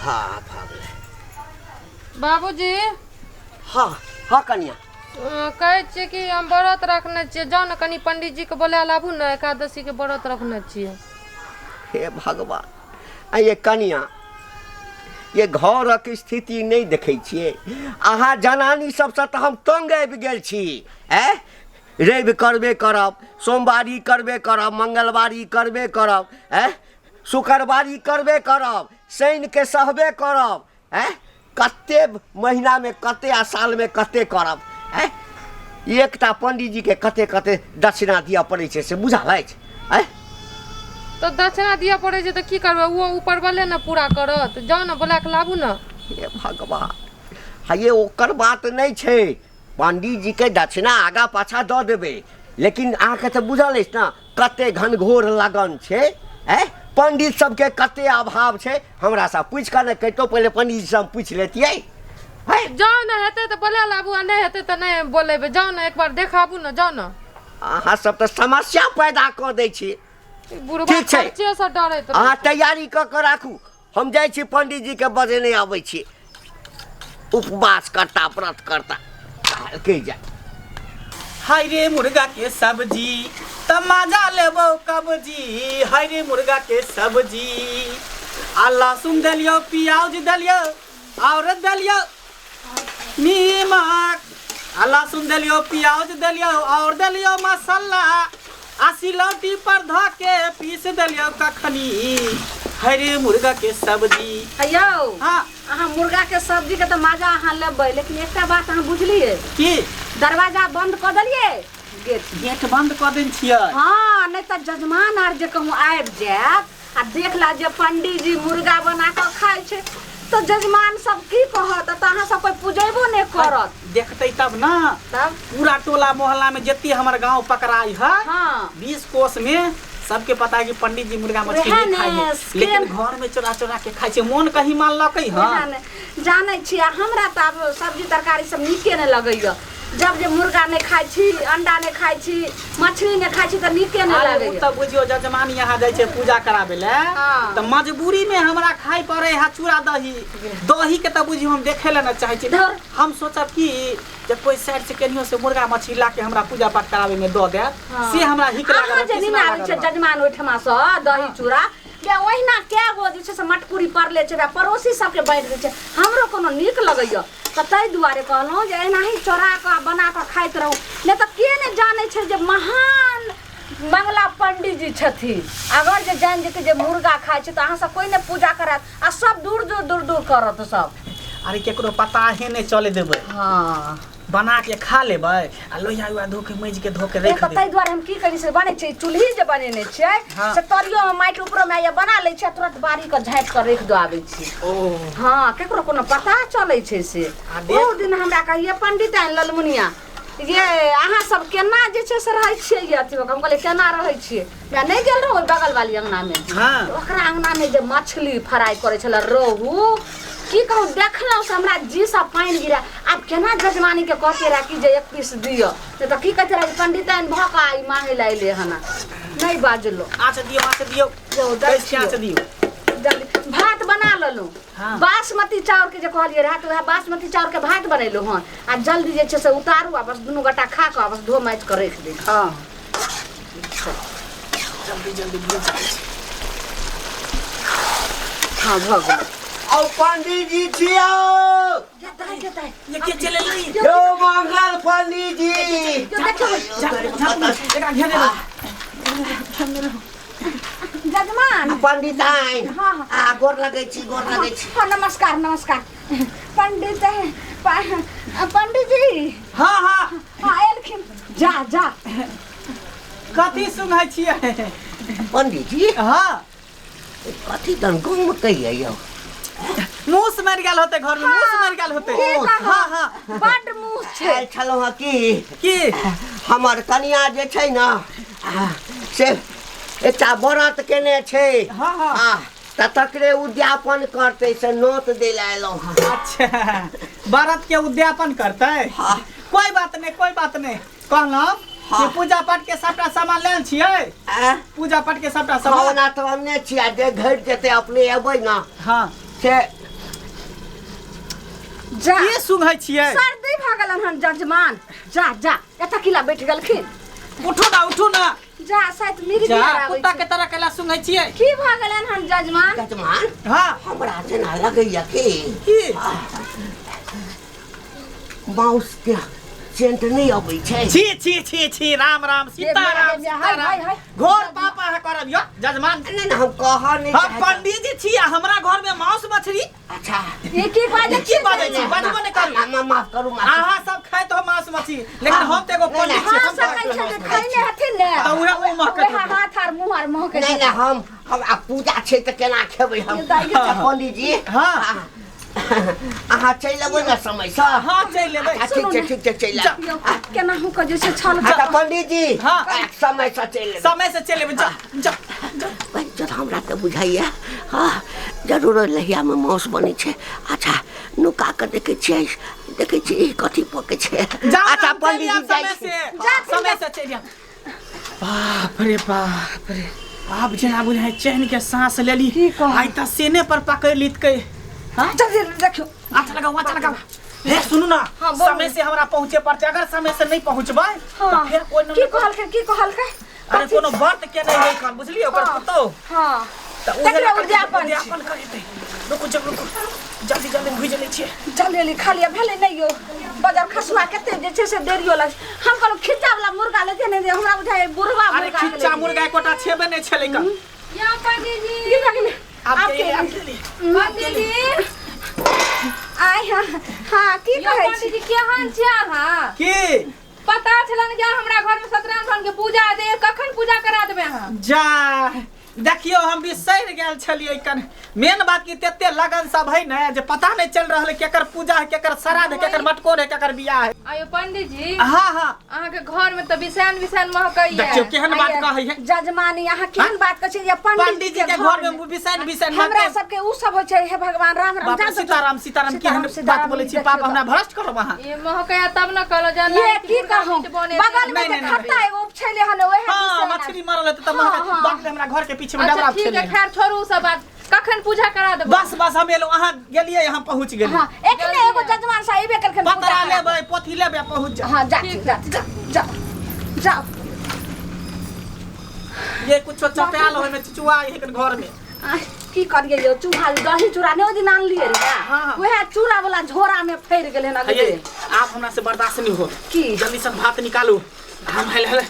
हाँ, भऽ गेलै। बाबूजी। हाँ हाँ कनिया। कहै छियै कि हम व्रत रखने छियै, जाउ ने कनि पंडीजीके बोला लाबू ने, एकादशीके व्रत रखने छियै। हे भगवान, आ ये कनिया, ये घरक स्थिति नहि देखै छियै अहाँ? जनानी सबसँ तऽ हम तंग आबि गेल छी। ऐ रवि करबे करब, सोमवारी करबे करब, मंगलवारी करबे करब, ऐ शुक्रवारी करबे करब, शनिके सहबे करब, ऐ कते महीनामे कते आ सालमे कते करब? ऐ एकटा पंडीजीके कते कते दक्षिणा दिअ पड़ै छै से बुझल अछि? ऐ तऽ दक्षिणा दिअ पड़ै छै तऽ की करबै? ओ ऊपर वाले ने पूरा करत। जाउ ने, बोला कऽ लाबू ने। हे भगवान, हा ये ओकर बात नहि छै। पंडीजीके दक्षिणा आगा पाछा दऽ देबै, लेकिन अहाँके तऽ बुझल अछि ने कते घनघोर लगन छै। ऐ पंडित सबके कते अभाव छै, हमरा से पूछि कऽ ने कहितो, पहिले पंडीजी से हम पूछि लेतियै। है जाउ ने, हेतै तऽ बोला लाबू आ नहि हेतै तऽ नहि बोलेबै। जाउ ने, एक बार देखाबू ने, जाउ ने। अहाँ सब तऽ समस्या पैदा कऽ दै छी। बुढ़बा ठीक छै। खर्चेसँ डरैत रहै अहाँ छै। तैयारी कऽ कऽ राखू, हम जाइ छी, पंडीजीके बजेने आबै छी। उपवास करता, व्रत करता, कहलकै जाय। हाय रे मुर्गा के सब्जी त मजा लेबो कब्जी। हाय रे मुर्गा के सब्जी, आ लहसुन देलियो, प्याज देलियो और देलियो नीमक, आ लहसुन देलियो, प्याज देलियो और देलियो मसाला, आ सिलौटी पर धऽ के पीस देलियो कखनी। हाय रे मुर्गा के सब्जी। यौ। हाँ। अहाँ मुर्गा के सब्जी के तऽ मजा अहाँ लेबै, लेकिन एकटा बात अहाँ बुझलियै? की? दरवाजा बंद कऽ देलियै? गेट गेट बंद कऽ देने छियै। हाँ, नहि तऽ जजमान आर जे कहूँ आबि जायत आ देखला जे पंडीजी मुर्गा बना कऽ खाइ छै, तऽ जजमान सब की कहत? तऽ अहाँ सब कोइ पुजेबो नहि करत। देखतै तब ना। तब पूरा टोला मोहल्ला में जते हमर गांव पकड़ाई है, हाँ, 20 कोस में सबके पता है कि पंडित जी मुर्गा मछली वएह नहीं खाइ ने, है, लेकिन घर में चोरा चोरा के खाइ छै, मोन कहीं मानलकै। वएह हँ। ने जानै छी। आ हमरा तऽ आब सब्जी तरकारी सब नीके नहि लगैए। जब जे मुर्गा नहि खाइ छी, अंडा नहि खाइ छी, मछली नहि खाइ छी, तऽ नीके नहि अरे ओ लगैए। तऽ बुझियौ जजमान यहाँ जाइ छै पूजा कराबै लए, हाँ। तऽ मजबूरी में हमरा खाइ पड़े है चूड़ा दही। दही के तऽ बुझियौ हम देखे लए नहि चाहै छी। धुर। हम सोचब कि जे कोई साइड से केनियो से मुर्गा मछली ला के हमरा पूजा पाठ करावे में दऽ देत, से हमरा हिक लागल अहाँ रहत, जे तृष्णा नीना आबै लागल छै रहत। जजमान ओहिठमा सँ दही चूड़ा बे, ओहिना कए गो जे छै से मटकुरी पड़ले छै बे, पड़ोसी सबके बाँटि दै छै। हमरो कोनो नीक लगैए तऽ ताहि दुआरे कहलहुँ जे एनाही चोरा कऽ बना कऽ खाइत रहू, नहि तऽ के नहि जानै छै जे महान मंगला पंडीजी छथिन। अगर जे जानि जेतै जे मुर्गा खाइ छै, तऽ अहाँ सब कोइ नहि पूजा करत आ सब दूर दूर दूर दूर करत सब। अरे केकरो पता ही नहि चले देबै। हाँ। बना के खा लेबै आ लोहिया उहिया धो के, माजि के, धो के एक राखि तऽ देबै। ताहि दुआरे हम की करी से बनै छै, चूल्ही जे बनेने छियै, हाँ। से तरियोमे माटि उपरोमे आइए बना लै छियै, तुरंत बारी के झाँपि कऽ राखि दऽ आबै छी। ओ। हँ, केकरो कोनो पता चलै छै से? आ देख। ओ दिन हमरा कहिए पंडित आनि ललमुनिया ये, अहाँ सब केना जे छै से रहै छियै ये अथी? हम कहलियै केना रहै छियै? मैं नहि गेल रहौ ओहि बगल वाली अंगनामे, हाँ। तऽ ओकरा अंगनामे जे मछली फ्राई करै छलै रोहु, की कहू, देखलहुँ से हमरा जी सँ पानि गिरा। आब केना जजमानीके कहते रहए कि जे एक पीस दिअ, नहि तऽ की कहते रहए, पंडिताइन भऽ कऽ आइ मांगै लए अयलै हन। नहि बाजलो। आँच दियौ, आँच दियौ। यौ, दै गैस के आँच छियौ। दियौ। जल्दी भात बना लेलहुँ। हाँ। बासमती चाउर के जे कहलियै रहए, तऽ वएह बासमती चाउर के भात बनेलहुँ हन। आ जल्दी जे छै से उतारू आ बस दुनू गोटा खा कऽ आ बस धो माजि कऽ राखि दै। हाँ, जल्दी जल्दी भूल जाइ छै। हाँ, भऽ गेल। औ पंडीजी छियौ। जेतै जेतै। ये के चले ली? यौ मंगल पंडीजी। झाँपू, एकरा घेरे रहू। जजमान। पंडिताइन। हाँ, हाँ। आ गोर लगै छी, गोर लगै छी। हाँ, नमस्कार नमस्कार पंडित, पंडित जी। हाँ हाँ। हाँ, एलखिन, जा जा। कथी सुनै छियै? पंडीजी। हाँ। कथी तन गुम कहिए यौ? मूस मरि गेल होते घर में, मूस मरि गेल होते। की कहब? हाँ हाँ। बड्ड मूस छै। आयल छलहुँ हँ की की हमर कनिया जे छै ने से एकटा व्रत केने छै। हाँ, हाँ। आ तऽ तकरे उद्यापन करतै, से नोत दै लए अयलहुँ हँ। अच्छा, व्रत के उद्यापन करतै। हाँ। कोई बात नहीं, कोई बात नहीं। कहलहुँ हाँ। कि पूजा पाठ के सबटा सामान लेल छियै? आँय? पूजा पाठ के सबटा सामान ओना तऽ अनने छियै, जे घटि जेतै अपने एबै ने। हाँ। से जा की सुंघै छियै? सर्दी भऽ गेलन हन जजमान। जा जा, एतऽ किला बैठ गेलखिन। उठू ना, उठू ना। जा, शायद मिर्गी जा, आर आबै कुत्ता छै। के तरह केला सुंघै छियै? की भऽ गेलन हन जजमान? जजमान, हाँ। हमरा जेना लगैया कि की? माउस के सेंट नहि अबै छै। छी छी छी छी, राम राम सीताराम हाय, हाय, सीताराम। हाय। घोर पाप अहाँ करब यौ जजमान। नहि नहि, हम कहऽ नहि हम चाहै छी। पंडीजी छी आ हमरा घर में मांस मछली? अच्छा, ई की बाजै की छी? बाजै छी? बाजबो नहि करू। माफ करू, माफ करू। अहाँ सब खाइत हो मांस मछली, लेकिन हम तऽ एगो नहि, पंडित छी, हाँ, हम सब तऽ कहै छै जे खैने हथिन ने, तऽ उएह मुँह महकैत उएह हेतै। हाथ आर मुँह आर महकै नहि छै। नहि, हम आब पूजा छै तऽ केना खेबै हम? ये दाइ के अच्छा, पंडीजी। हाँ। अहाँ चलि अबै ने समयसँ? हाँ, चलि एबै। अच्छा, ठीक छै, ठीक छै, चलि आयब। यौ, केनाहु कऽ जे छै छल। अच्छा पंडीजी। हाँ। समयसँ चलि एबै। समय से चलि एबै। जा जा जा। बहिन, हमरा तऽ बुझाइया, हँ, जरूर लहियामे मांस बनै छै। अच्छा, नुका कऽ देखै छियै, देखै छियै कथी पकै छै। जाउ ने, अच्छा हम चलि पंडीजी, आयब जाइ समय छी। से, समय से चलि आयब। बाप रे बाप रे, आब जेना बुझाइ चैन के सांस लेली। की कहू? आइ तऽ सेने पर पकड़ि लितकै। हाँ? जल्दी देखियौ। अच्छा लगाओ, अच्छा लगाओ। हे सुनू ना। हाँ, बोलू। समय से हमरा पहुँचे पड़तै। अगर समय से नहीं पहुँचबै हाँ। तऽ फेर कोइ की कहलकै, की कहलकै? अरे कोनो व्रत के नहीं होइ खन, बुझलियै? ओकर हाँ। पुतोहु हाँ, तऽ उहे तकरे लऽ कऽ उद्यापन छै। उद्यापन करेतै। रुकू, जब रुकू, जल्दी जल्दी भुजि लै छियै। जल्दी जल्दी खा लिअ। भेलै नहि यौ, बजार खसुआ कते जे छै से देरियो लग। हम कहलहुँ खिच्चा वाला मुर्गा लेते नहि, हमरा बुझाइ बुढ़वा अरे मुर्गा के खिच्चा लेतै। मुर्गा एकोटा छेबे नहि छलै कऽ। यौ पंडीजी। की भऽ गेलै? आब आब के के आब के पंडीजी। आइ हाँ हाँ, की यौ कहै छी? पंडीजी, केहन छी अहाँ? की पता छलन कि हमरा घर में सत्यनारायण भगवान के पूजा दे, कखन पूजा करा देबै अहाँ? जा, देखियौ, हम बिसरि गेल छलियै कन। मेन बात की तते लगन सब है ने जे पता नहीं चल रहल है केकर पूजा है, केकर श्राद्ध है, केकर मटकोर है, केकर बियाह है। आयो पंडीजी। हाँ हाँ। अहाँके घर में तऽ बिसैन बिसैन महकैया। देखियौ केहन बात कहै है। जजमानी, अहाँ केहन बात कहै छी? ये पंडीजी के घर में बिसैन बिसैन हमरा महकै। सबके उ सब होइ छै। हे भगवान, राम राम। बाप रे, जा सीताराम सीताराम, केहन बात बोलै छी? पाप हमरा भ्रष्ट करब अहाँ। ये महकैया तब न कहलो जान। ये की कहूं, बगल में नहीं, जे नहीं, खत्ता एगो उपछैले हन, ओहे हाँ, बिसैन मछली मरल है तऽ हाँ, महकै। हाँ। बाप रे, हमरा घर के पीछे में अच्छा डबरा ठीक है, छलै। खैर छोड़ू उ सब बात, कखन पूजा करा देबै? बस बस, हम एलहुँ, अहाँ गेलियै, हम पहुँच गेलियै। हाँ, एखने एगो जजमान साहब एबे केलखिन पूजा पतरा करा। लेबै, पोथी लेबै, पहुँच जाउ। हाँ, जा जा जा जा जा। ये कुछो चपायल होय में चुचुआ है घर में। आह, की करियै यौ, चूहा दही चूड़ा नहि ओहि दिन आनलियै रहे, हाँ। वएह चूड़ा वाला झोरा में फैर गेलै हन। हे, अगले आप हमरा से बर्दाश्त नहीं हो। की? जल्दी से भात निकालू, हम हेल हेल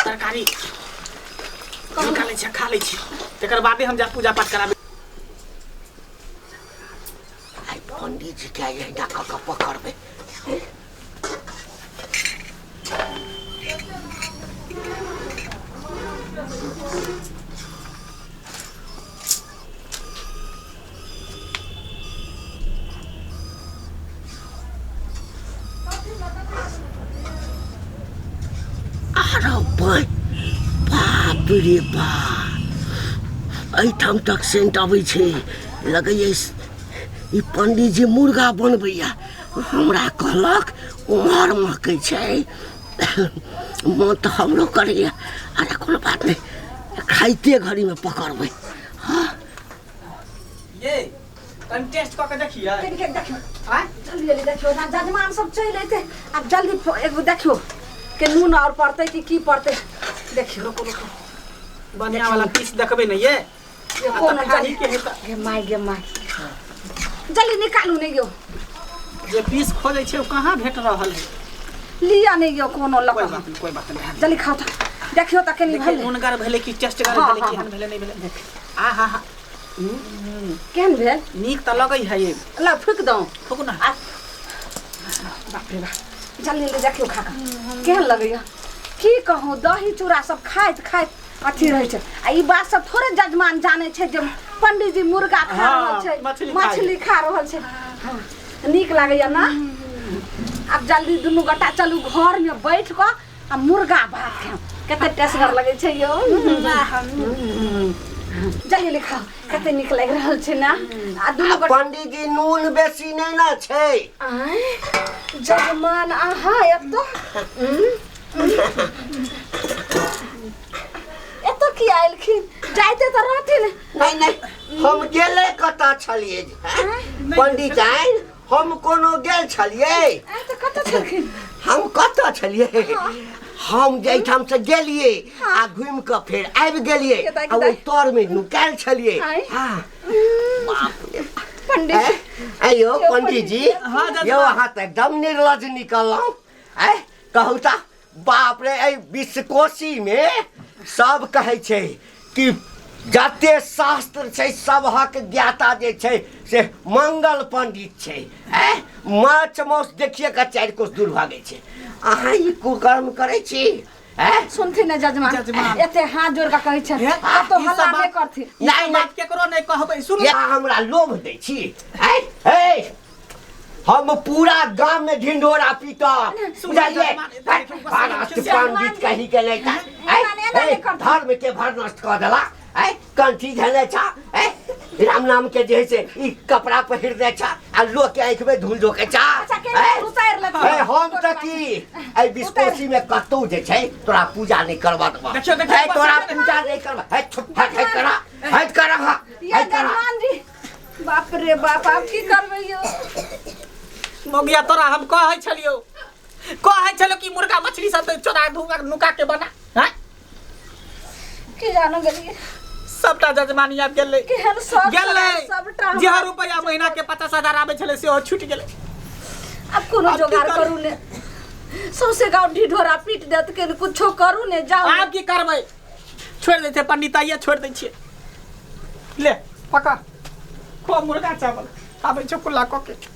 तरकारी निकालै छी, खा लै छी, तकर बादे हम जा पूजा पाठ कराबै। आइ पंडीजी के एहिना कऽ कऽ पकड़बै। आरो बाप रे बाप, एहिठाम तक सेंट अबै छै। लगैए ई पंडीजी मुर्गा बनबैया। हमरा कहलक उम्हर महकै छै, मन तऽ हमरो करैया। अरे कोनो बात नहि, खाइते घड़ीमे पकड़बै। ये कनि टेस्ट कऽ के देखियै। कनिके देखियौ। आँय? जल्दी जल्दी देखियौ ना, जजमान सब चलि अयतै आब। जल्दी एगो देखियौ के नून और पड़तै कि की पड़तै, देखियौ। रुकू रुकू, बढ़िया वाला पीस देखबै ने ये। ये आ कोनो तऽ खाही जल्दी के है तऽ गे माय गे माय, जल्दी निकालू ने यौ। जे पीस खोजै छै ओ कहाँ भेट रहल है? लिअ ने यौ कोनो लऽ कोइ कऽ। बात नहि, कोइ बात नहि। जल्दी खाउ तऽ, देखियौ तऽ कनि देखियौ भेलै नुनगर भेलै कि टेस्टगर हाँ, भेलै, हाँ, केहन हाँ। भेलै, नहि भेलै। आ हा हा, केहन भेल? नीक तऽ लगै है ये। ल फूकि दौं। फूकू ना। आ बाप रे बाप, जल्दी जल्दी देखियौ खा कऽ केहन लगैया। की कहूँ, दही चूड़ा सब खाइत खाइत अथी रहै छै आ ई बात सब थोड़े जजमान जानै छै जे पंडीजी मुर्गा खा हाँ, रहल छै, मछली खाइ। मछली खा रहल छै। हाँ, नीक लागैया ना? आब जल्दी दुनू गोटा चलू घरमे बैठ कऽ आ मुर्गा भात खायब, कते टेस्टगर लगै छै यौ। जल्दी जल्दी खाउ, कते नीक लागि रहल छै ने? आ दुनू आ गोटा पंडीजी, नून बेसी नहि ने छै? आँय जजमान, अहाँ एतऽ एतऽ किया एलखिन? जाइते तऽ रहथिन। नहि नहि, हम गेले कतऽ छलियै जे, हैं? पंडित आइन हम कोनो गेल छलियै। आइ तऽ कतऽ छलखिन? हम कतऽ छलियै? हम जाहिठाम से गेलियै आ घुमि कऽ फेर आबि गेलियै केता, आ ओहि केता? तर मे नुकायल छलियै। आँय? हाँ, बाप रे। पंडित ऐं? आँय यौ पंडित जी, हाँ, जजमान। यौ अहाँ तऽ एकदम निर्लज निकललहुँ। आँय कहू तऽ, बाप रे, एहि विश्वकोशी मे सब कहै छै कि जते शास्त्र छै सबहक ज्ञाता जे छै से मंगल पंडित छै। आँय माछ माउस देखिए कऽ 4 कोस दूर भागै छै। अहाँ ई कुकर्म करै छी? आँय? सुनथिन ने जजमान, जजमान। एते हाथ जोड़ कऽ कहै छथिन, हे, कतौ ई सब हल्ला नहि बात- करथिन। ई नहि, सब बात केकरो नहि कहबै, सुनू। या हमरा लोभ दै छी? आँय? हे, हम पूरा गाम में ढिंढोरा पीटब, बुझलियै? भरनष्ट पंडित कही के नहि था। आँय? हे, धर्म के भरनष्ट कऽ देला। आँय, कंठी धेने छा, आँय, राम नाम के जे है से ई कपड़ा पहिर दे छा आ लोक के आँखि में धूल झोंके छा। अच्छा, के आँय? उतारि लेथिन। हे, हम तऽ की एहि विश्वकोशी में कतौ जे छै तोरा पूजा नहि करबा देबा। देखियौ, देखियौ, हे, तोरा बस- पूजा नहि करबा। हे, चुप, हट, हट करा, हट करा, ये हट करा। जजमान जी, बाप रे बाप, आब की करबै यौ? मौगिया तोरा हम कहै छलियौ, कहै छलियौ कि मुर्गा मछली सब चोरा धुआ नुका के बना। हैं? की जानो गेलियै सबटा जजमानी आबि गेलै, केहन शौक गेलै। सबटा जे रुपैआ महीना के 50,000 आबै छलै सेहो छूटि गेलै। आब कोनो आब की जोगाड़ करबै? करू ने, सौंसे गाँव ढिढोरा पीट देत के, कुछो करू ने, जाउ। आब की करबै? छोड़ि दै छै पंडिताइये, छोड़ि दै छियै। ले पकड़, खो मुर्गा चावल, आबै छौ कुल्ला कऽ के।